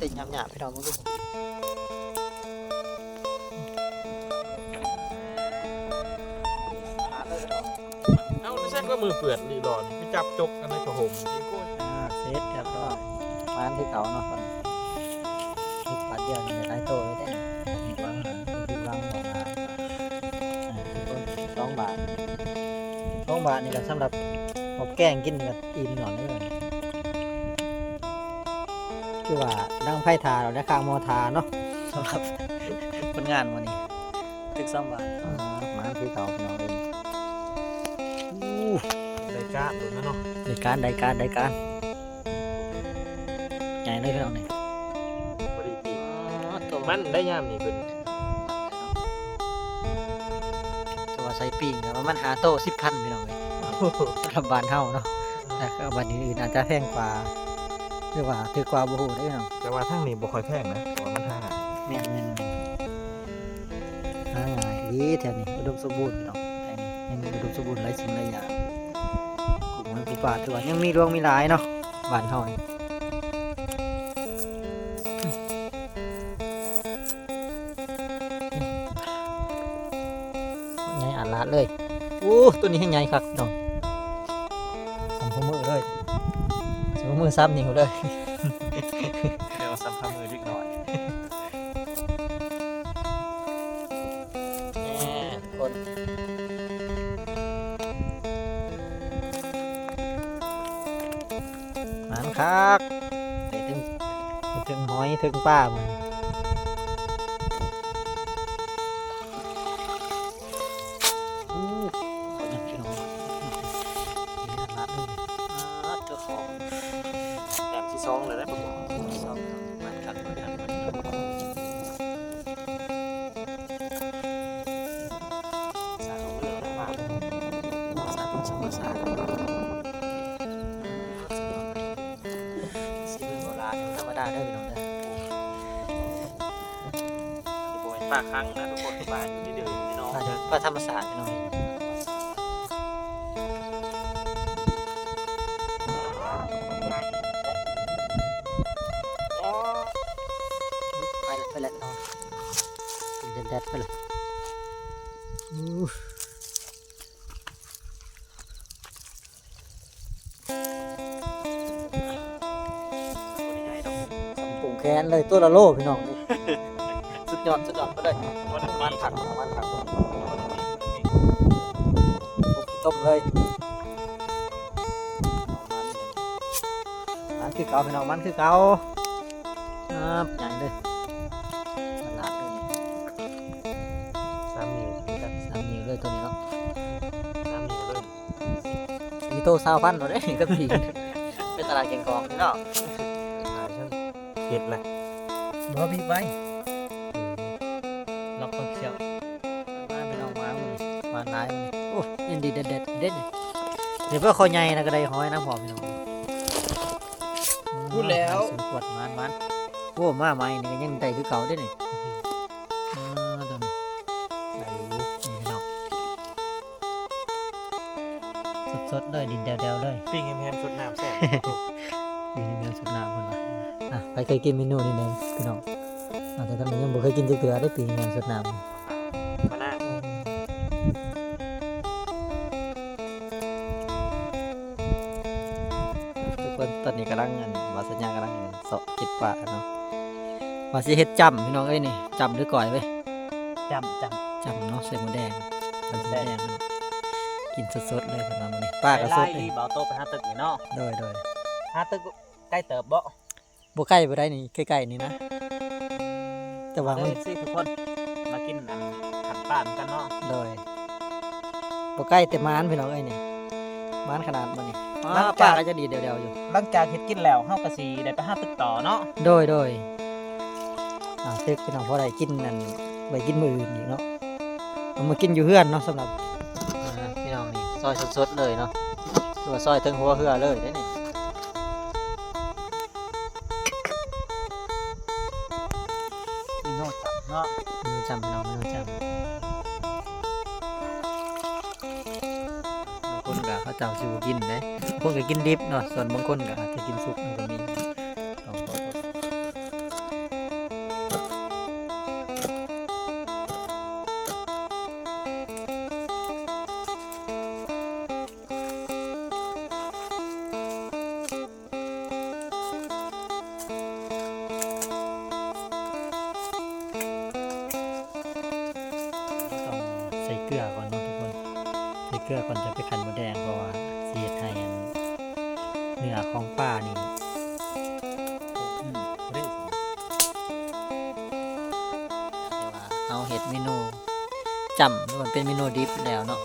ເຕັ້ນຍາມໆ ພີ່ນ້ອງເບິ່ງດູ. ເອົາ ແຕ່ໃສກໍມືເປື້ອນລີ້ຫຼໍ່ນີ້ ໄປຈັບຈົກກັນໃນຜ້າຫົ່ມອີກ. ໂອ້ຍ ອ່າ ເສັດຮຽບຮ້ອຍ. ມານຄືເກົ່າເນາະ ເຮັດບາດດຽວນີ້ໄດ້ຫຼາຍໂຕເລີຍເດ້. ຜິດຫວັງ ຜິດຫວັງບໍ່ຫຼາຍ ອ່າ ສອງບາດ ສອງບາດນີ້ກໍສຳລັບເອົາແກງກິນກໍ ອີ່ມໜ້ອຍເລີຍ. ຄືວ່າດັງໄຟຖ້າແລ້ວ ຄ້າງໝໍ້ຖ້າເນາະ ສຳລັບຄົນງານມື້ນີ້ ຖືກສອງບາດ. ອ່າ ມາຄືເກົ່າ ພີ່ນ້ອງເອີຍ. ໂອ້ ໄດ້ການໂດນແລ້ວເນາະ ໄດ້ການ ໄດ້ການ ໄດ້ການ ໃຫຍ່ເລີຍ ພີ່ນ້ອງນີ້ ພໍດີປີກ. ອໍ ໂຕ ມັນໄດ້ຍາມນີ້ເພິ່ນ ແຕ່ວ່າໃສ່ປີ້ງກໍປະມານຫ້າໂຕ ສິບພັນ ພີ່ນ້ອງເອີຍ ສຳລັບບ້ານເຮົາເນາະ. ແຕ່ວ່າບ້ານອື່ນອາດຈະແພງກວ່າ ຫຼືວ່າຖືກກວ່າ ບໍ່ຮູ້ເດ້ເນາະ. ແຕ່ວ່າທາງນີ້ບໍ່ຄ່ອຍແພງນະ ເພາະວ່າມັນຫາງ່າຍ. ແມ່ນໆ ຫາງ່າຍອີ່ຫຼີແຖວນີ້ ອຸດົມສົມບູນ ພີ່ນ້ອງ. ແຖວນີ້ຍັງອຸດົມສົມບູນຫຼາຍສິ່ງຫຼາຍຢ່າງ ປູກໄມ້ປູກປ່າ ຖືວ່າຍັງມີຫຼວງມີຫຼາຍເນາະ ບ້ານເຮົານີ້. ໃຫຍ່ອາດຫຼາດເລີຍ. ໂອ້ ໂຕນີ້ແຮງໃຫຍ່ຄັກນ້ອງ ສ່ຳຝ່າມືເລີຍ ສ່ຳຝ່າມື ສ່ຳນິ້ວເລີຍ ຮຽກວ່າສ່ຳຝ່າມືເດັກນ້ອຍ. ແນ່ ທຸກຄົນ ໝານຄັກ ໄດ້ເຖິງ ໄດ້ເຖິງຫອຍເຖິງປາມື້ນີ້. ໂອ້ ຂໍຍັງພີ່ນ້ອງ ນີ້ລາດເລີຍ. ອ່າ ເຈົ້າຂອງ ແຕ້ມທີສອງເລີຍເດ້ ແຕ້ມທີສອງ ໝານຄັກ ໝານຄັກ ໝານຄັກ. ສາວເລື່ອງມາ ສາວ ສາວ ສາວ ຊີວິດໂບລານ ທຳມະດາເດີພີ່ນ້ອງເດີ. ໂອ້ ອັນນີ້ບໍ່ແມ່ນປາຄັງນະທຸກຄົນ ປາຢູ່ໃນເດີ່ນພີ່ນ້ອງເດີ ປາທຳມະຊາດພີ່ນ້ອງ. ໄປລະ ໄປລະພີ່ນ້ອງ ແດດໆ ໄປລະ. ໂຕໃຫຍ່ເນາະ ສ່ຳໂປ້ງແຂນເລີຍ ໂຕລະໂລພີ່ນ້ອງ. ສຸດຍອດ ສຸດຍອດໄປເລີຍ ມັນຄັກ ມັນຄັກ ຕົ້ມເລີຍ. ມັນຄືເກົ່າພີ່ນ້ອງ ມັນຄືເກົ່າ. ຄັບ ໃຫຍ່ເລີຍ ຫຼາດເລີຍ ສາມນິ້ວຄືກັນ ສາມນິ້ວເລີຍໂຕນີ້ເນາະ ສາມນິ້ວເລີຍ. ສີ່ໂຕຊາວພັນໂລດເດ້ ກັບປີ້ງ ໄປຕະຫຼາດແກ້ງຂອງນີ້ເນາະ. ຂາຍຊັ້ນ ເຮັດລະ ບໍ່ ບີບໄວ້ ລັອກຄວາມຂຽວ. ມາພີ່ນ້ອງ ມາມື້ນີ້ ໝານຫຼາຍມື້ນີ້. ໂອ້ ເຫັນດີແດດໆ ເດັດນີ້ ດຽວເພື່ອຄໍໃຫຍ່ນະ ກໍໄດ້ຫອຍນຳພ້ອມພີ່ນ້ອງ. ພຸ້ນແລ້ວ ສຸດຍອດ ໝານໆ. ໂອ້ ມາໃໝ່ນີ້ກໍຍັງໄດ້ຄືເກົ່າເດ້ນີ້. ອ່າ ໂຕນີ້ໄດ້ຢູ່ ນີ້ພີ່ນ້ອງ ສົດໆ ເລີຍ ດິນແດ່ວໆ ເລີຍ. ປີ້ງແຮມໆ ສົດນ້ຳແຊບ ປີ້ງແຮມໆ ສົດນ້ຳເພິ່ນວ່າ. ອ່ະ ໃຜເຄີຍກິນເມນູນີ້ແດ່ພີ່ນ້ອງ? ອ່າ ແຕ່ທາງນີ້ຍັງບໍ່ເຄີຍກິນຈັກເທື່ອເດ້ ປີ້ງແຮມໆ ສົດນ້ຳ. ມານະ ທຸກຄົນ ຕອນນີ້ກຳລັງ ອັນ ບ່າວສັນຍາກຳລັງ ເສາະເກັບປາເນາະ ວ່າຊິເຮັດຈ້ຳພີ່ນ້ອງເອີຍນີ້. ຈ້ຳຫຼືກ້ອຍເວີຍ? ຈ້ຳ ຈ້ຳ ຈ້ຳເນາະ ໃສ່ໝູແດງ ໃສ່ໝູແດງເນາະ. ກິນສົດໆ ເລີຍພີ່ນ້ອງມື້ນີ້ ປາກໍສົດເລີຍ. ບ່າວໂຕໄປຫາຕຶກນີ້ເນາະ. ໂດຍໆ ຫາຕຶກໄກເຕີບບໍ່? ບໍ່ໄກປານໃດນີ້ ໃກ້ໆ ນີ້ນະ ແຕ່ວ່າມັນ ເອີ ເອັຟຊີ ທຸກຄົນ ມາກິນອັນ ຄັນປານຳກັນເນາະ. ໂດຍ ບໍ່ໄກແຕ່ໝານພີ່ນ້ອງເອີຍນີ້ ໝານຂະໜາດມື້ນີ້. ຫຼັງຈາກ ປາກໍຍັງດີແດ່ວໆ ຢູ່ ຫຼັງຈາກເຮັດກິນແລ້ວ ເຮົາກໍຊິໄດ້ໄປຫາຕຶກຕໍ່ເນາະ. ໂດຍ ໂດຍ ອ່າ ຕຶກພີ່ນ້ອງ ພໍໄດ້ກິນ ອັນ ໄວ້ກິນມື້ອື່ນອີກເນາະ ເອົາມາກິນຢູ່ເຮືອນເນາະ. ສຳລັບ ອ່າ ພີ່ນ້ອງນີ້ ຊອຍສົດໆ ເລີຍເນາະ ຄືວ່າຊອຍເທິງຫົວເຮືອເລີຍເດ້ນີ້. ເມນູຈ້ຳເນາະ ເມນູຈ້ຳ ພີ່ນ້ອງ ເມນູຈ້ຳ. ບາງຄົນກໍເຂົາເຈົ້າຊິບໍ່ກິນເດ້ ບາງຄົນກໍກິນດິບເນາະ ສ່ວນບາງຄົນກໍອາດຈະກິນສຸກ ມັນກໍມີ. ລອງ ລອງ ລອງ. ເພື່ອກ່ອນຈະໄປຂັນມົດແດງ ເພາະວ່າຊິເຮັດໃຫ້ອັນເນື້ອຂອງປານີ້ ອືມ ບໍ່ໄດ້ ແຕ່ວ່າເຮົາເຮັດເມນູຈ້ຳ ຫຼືວ່າເປັນເມນູດິບແລ້ວເນາະ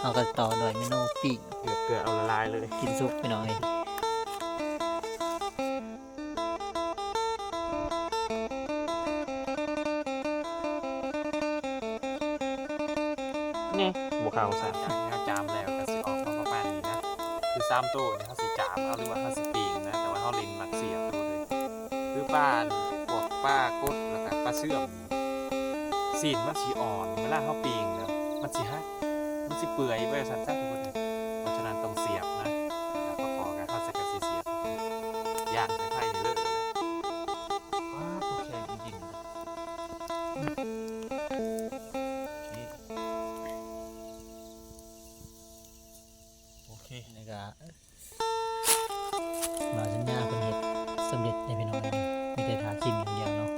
ເຮົາກໍຕໍ່ດ້ວຍເມນູປີ້ງ ເກືອບເກືອບເອົາລະລາຍເລີຍ ກິນສຸກພີ່ນ້ອງເອີຍ. ນີ້ ບໍ່ເຂົ້າຊັ້ນ ເຮົາຈາມແລ້ວກໍຊິອອກມາປະມານນີ້ນະ ຄືສາມໂຕນີ້ເຮົາຊິຈາມເອົາ ຫຼືວ່າເຮົາຊິປີ້ງນະ ແຕ່ວ່າເຮົາເນັ້ນມັກສຽບໂຕເລີຍ ຄືປາ ພວກປາກົດ ແລ້ວກໍປາເຊື່ອມ ຊີ້ນມັນຊິອ່ອນ ເວລາເຮົາປີ້ງແລ້ວມັນຊິຫັກ ມັນຊິເປື່ອຍໄປວ່າຊັ້ນຊະທຸກຄົນ ເພາະສະນັ້ນຕ້ອງສຽບນະ ແລ້ວປາຄໍ່ກໍເຮົາໃສ່ກໍຊິສຽບ ຍ່າງໄປໄພນີ້ເລີຍ ປາດ ຕົວແຂງອີ່ຫຼີ ໂອເຄ ນີ້ກໍບ່າວສັນຍາເພິ່ນເຮັດສຳເລັດໃຫ້ພີ່ນ້ອງ ມີແຕ່ຖ້າຊິມຢ່າງດຽວເນາະ.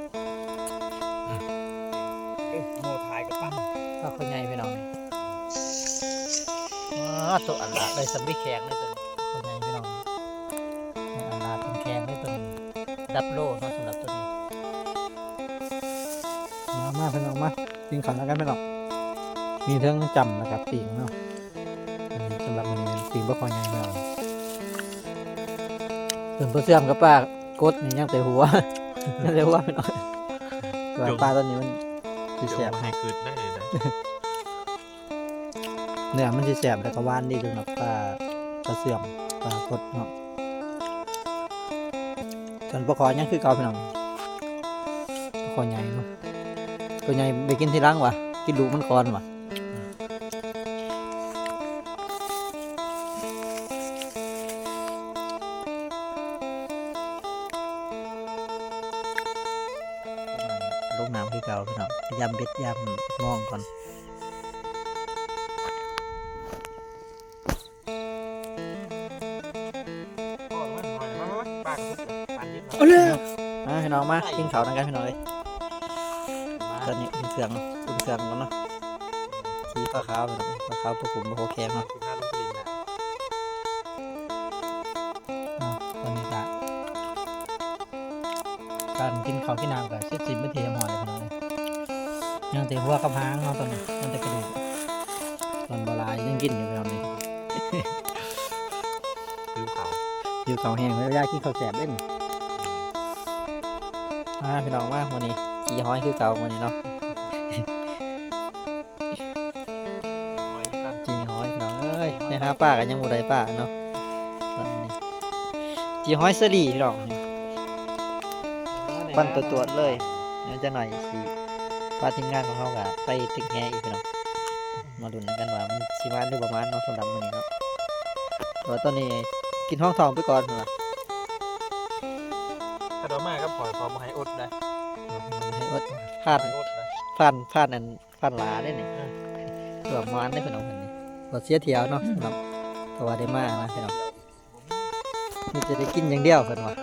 ເອີ ໂມຖ່າຍກັບປັ້ນ ປາຄໍ່ໃຫຍ່ພີ່ນ້ອງ ວ້າ ໂຕອັນລະໄດ້ສຳລີແຂງເລີຍ ໂຕນີ້ ຄໍ່ໃຫຍ່ພີ່ນ້ອງ ອັນລະເປັນແຂງເລີຍ ໂຕນີ້ ລະດັບໂລເນາະ ສຳລັບໂຕນີ້. ມາ ມາພີ່ນ້ອງ ມາ ກິນເຂົ້ານຳກັນພີ່ນ້ອງ ມີເທິງຈ້ຳ ແລ້ວກໍປີ້ງເນາະ. ອັນນີ້ສຳລັບມື້ນີ້ແມ່ນປີ້ງປາຄໍ່ໃຫຍ່ພີ່ນ້ອງ ສ່ວນປາເຊື່ອມກັບປາກົດນີ້ຍັງແຕ່ຫົວ ຍັງແຕ່ຫົວພີ່ນ້ອງ ສ່ວນປາຕົວນີ້ມັນຊິແຊບ ໃຫ້ຄຶດໄດ້ເລີຍນະ ເນື້ອມັນຊິແຊບ ແລ້ວກໍຫວານດີ ສຳລັບປາ ປາເຊື່ອມ ປາກົດເນາະ. ສ່ວນປາຄໍ່ຍັງຄືເກົ່າພີ່ນ້ອງ ປາຄໍ່ໃຫຍ່ເນາະ ໂຕໃຫຍ່ໄປກິນທີຫຼັງຫວາ ກິນລູກມັນກ່ອນຫວາ. ລົງນ້ຳຄືເກົ່າພີ່ນ້ອງ ຢາມເບັດ ຢາມມອງກ່ອນ. ເອົາເລີຍ ມາພີ່ນ້ອງ ມາກິນເຂົ້ານຳກັນພີ່ນ້ອງເອີຍ. ຕອນນີ້ອຸ່ນເຄື່ອງ ອຸ່ນເຄື່ອງກ່ອນເນາະ ສີຟ້າຂາວພີ່ນ້ອງ ຟ້າຂາວບໍ່ຂຸ້ມບໍ່ພໍແຂງເນາະ. ເອົາ ຕອນນີ້ກະ ການກິນເຂົ້າກິນນ້ຳກໍເສັດສິ້ນເປັນທີ່ຮຽບຮ້ອຍແລ້ວພີ່ນ້ອງເອີຍ ຍັງແຕ່ຫົວກັບຫາງເນາະ ຕອນນີ້ຍັງແຕ່ກະດູກ ສ່ວນບໍ່ຫຼາຍຍັງກິນຢູ່ພີ່ນ້ອງເອີຍ. ຫິວເຂົ້າ ຫິວເຂົ້າແຮງ ເວລາກິນເຂົ້າແຊບເດ້ນີ້. ມາພີ່ນ້ອງມາ ມື້ນີ້ຈີ່ຫອຍຄືເກົ່າມື້ນີ້ເນາະ. ຈີ່ຫອຍພີ່ນ້ອງເອີຍ ໄປຫາປາກໍຍັງບໍ່ໄດ້ປາເນາະ. ຈີ່ຫອຍເຊີຣີພີ່ນ້ອງ ປັ້ນຕວດໆເລີຍ. ດຽວຈັກໜ້ອຍຊິພາທີມງານຂອງເຮົາກໍໄປຕຶກແຫອີກພີ່ນ້ອງ. ມາລຸ້ນນຳກັນວ່າມັນຊິມານຫຼືບໍ່ມານເນາະ ສຳລັບມື້ນີ້ເນາະ. ແຕ່ວ່າຕອນນີ້ກິນຮອງທ້ອງໄປກ່ອນພຸ້ນລະ. ຄັນວ່າມາກັບຂ້ອຍ ຂ້ອຍບໍ່ໃຫ້ອົດເດ້. ບໍ່ໃຫ້ອົດ ຜ່ານ ຜ່ານ ຜ່ານອັນ ຜ່ານຫຼາເດ້ນີ້ ເອີ ເພື່ອໝານເດ້ພີ່ນ້ອງເພິ່ນນີ້ ບໍ່ເສຍທ່ຽວເນາະ. ສຳລັບ ເພາະວ່າໄດ້ມານະພີ່ນ້ອງ ມີແຕ່ໄດ້ກິນຢ່າງດຽວເພິ່ນວ່າ.